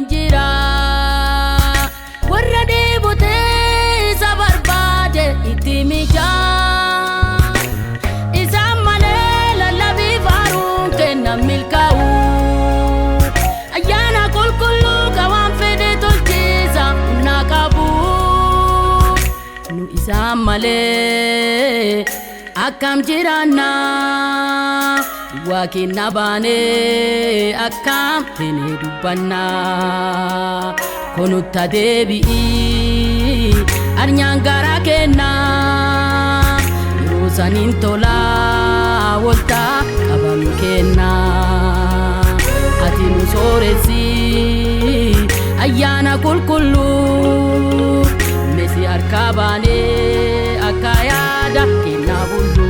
waliin jira. Warra dheebotee isa barbaade itti mijaa. Isaan malee lallabii faaruun kennan milkaa'u. Ayyaana qulqulluu qawaan fedhe tolchiisa humna qabu. Nu isaan malee akkam jiraanna? Waa kenna baanee akkam teenee dubbanna? Konutta deebi'ii arnyaan garaa kennaa. Yeroo saniin tolaa waltaa qabame kennaa. Ati nu sooressi ayyaana qulqulluu. Mesi harkaa baanee akka yaada kennaa bullu.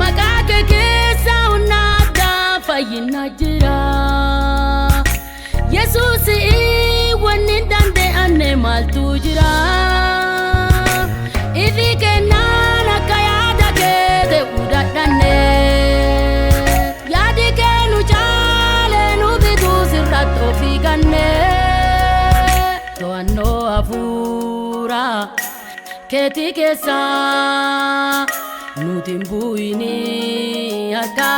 Maqaa kee keessa humna addaa fayyina jira. Yesuus wanni hin danda'amne maaltu jira? Ifi kennaan akka yaada kee ta'uu dadhanne. Yaadi kee nu caalee nu bituu sirratti ofii ganne. To'annoo hafuuraa keetii keessaa. Nuti hin bu'ini harka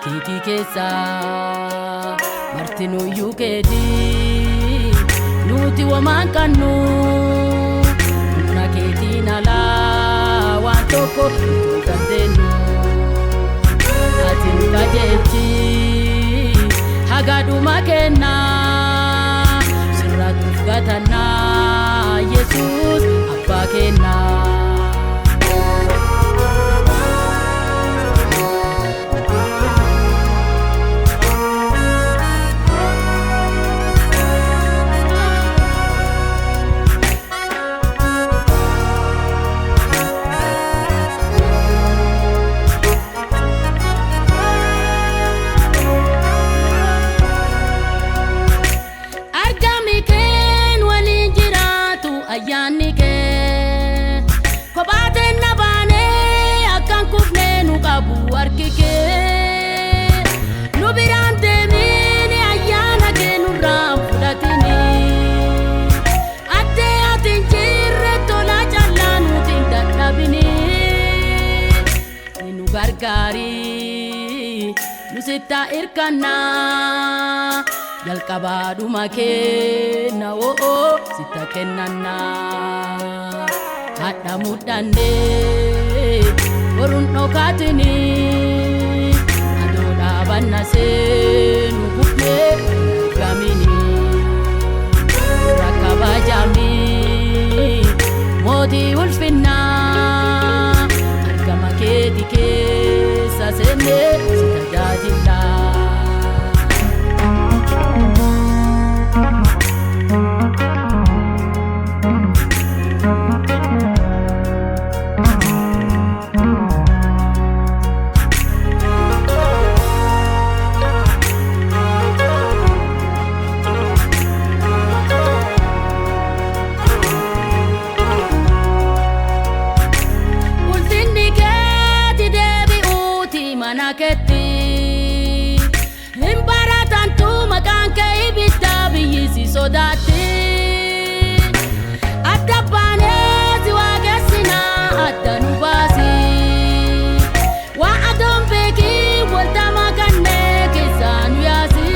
keetii keessaa. Marti nuyyuu keetii nuti womaan qabnu. Humna keetiin alaa waan tokko nuti hin dandeenyu. Ati nu qajeelchi haga dhuma kennaa. Sirraatti of gatannaa Yesuus abbaa kennaa. Argami keen waliin jiraatu ayyaanni kee. Kophaateen na baanee akkan kufnee nu qabu harki kee. Nu biraan deemiin ayyaana kee nurraan fudhatini. Addee ati hin jirre tola callaa nuti hin dadhabini. Nu gargaari nu sitta hirkannaa. Jalqabaadhuma kenna o'oo sitta kennannaa. Hadha mudhannee boruun dhokaatini. Adoo dhaabanna seenu kufnee gamini. Rakkabajaamii mootii ulfinnaa. Argama keeti keessa seennee si tajaajillaa. Ulfinni keeti deebi'uuti mana keetti. Hin baratantu maqaan kee ibidda biyyi si sodaatti. Adda baanee si waaqessinaa adda nu baasi. Waa adoon beekii walta makannee keessaa nu yaasi.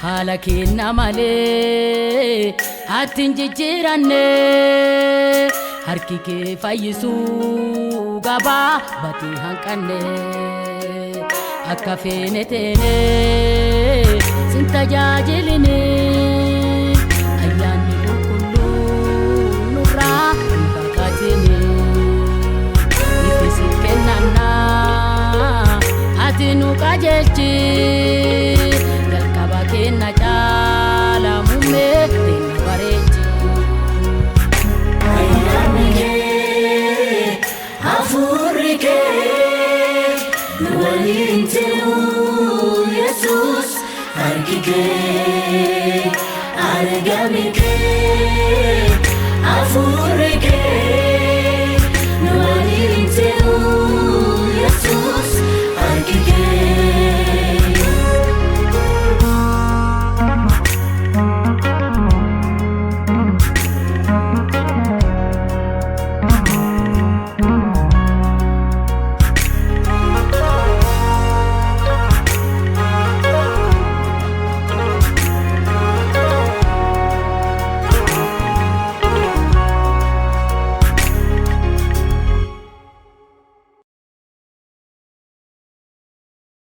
Haala kenna malee ati hin jijjiiranne. Harki kee fayyisuu gabaa batii hanqanne. Akka feene teene sin tajaajiline. Ayyaanni qulqulluun nurraa hin baqatini. Ifi si kennannaa ati nu qajeelchi. Jalqaba kenna caala muummee teenna bareechi. Ayyaanni kee Harki kee, argami kee.